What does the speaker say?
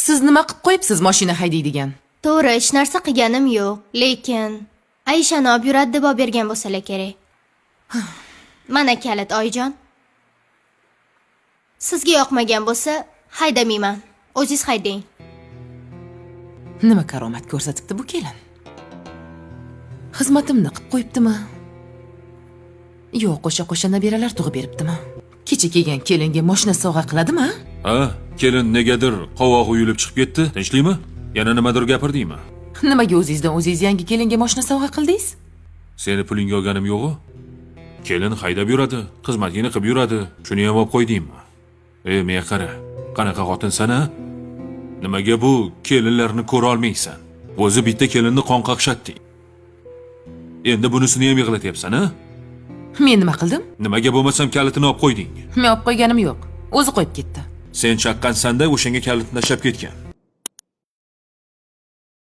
Siz nima qilib qo'yibsiz mashina haydaydigan? To'g'ri, hech narsa qilganim yo'q, lekin Aishani olib yuradi deb olib bergan bo'lsalar kerak. Mana kalit, oyijon. Sizga yoqmagan bo'lsa, haydamayman. O'zingiz haydang. Nima karomat ko'rsatibdi bu kelin? Xizmatimni qilib qo'yibdimi? Yo'q, qo'sha-qo'sha nabiralar tug'ib beribdimi? Kecha kelgan kelinga mashina sovg'a qiladimi? Ha, kelin negadir qovog'i uyulib chiqib ketdi. Tinchlikmi? Yana nimadir gapirdingmi? Nimaga o'zingizdan o'zingiz yangi kelinga mashina sovg'a qildingiz? Seni pulingga olganim yo'g'u. Kelin haydab yuradi, xizmatingni qilib yuradi. Shuni ham olib qo'ydingmi? Ey, menga qara. Qanaqa xotinsan a? Nimaga bu kelinlarni ko'ra olmaysan? O'zi bitta kelinni qon qaqshatding. Endi bunisini ham yig'latyapsan a? Men nima qildim? Nimaga bo'lmasam kalitini olib qo'yding? Men olib qo'yganim yo'q. O'zi qo'yib ketdi. Sen chaqqansanda o'shanga kalitni tashlab ketgan.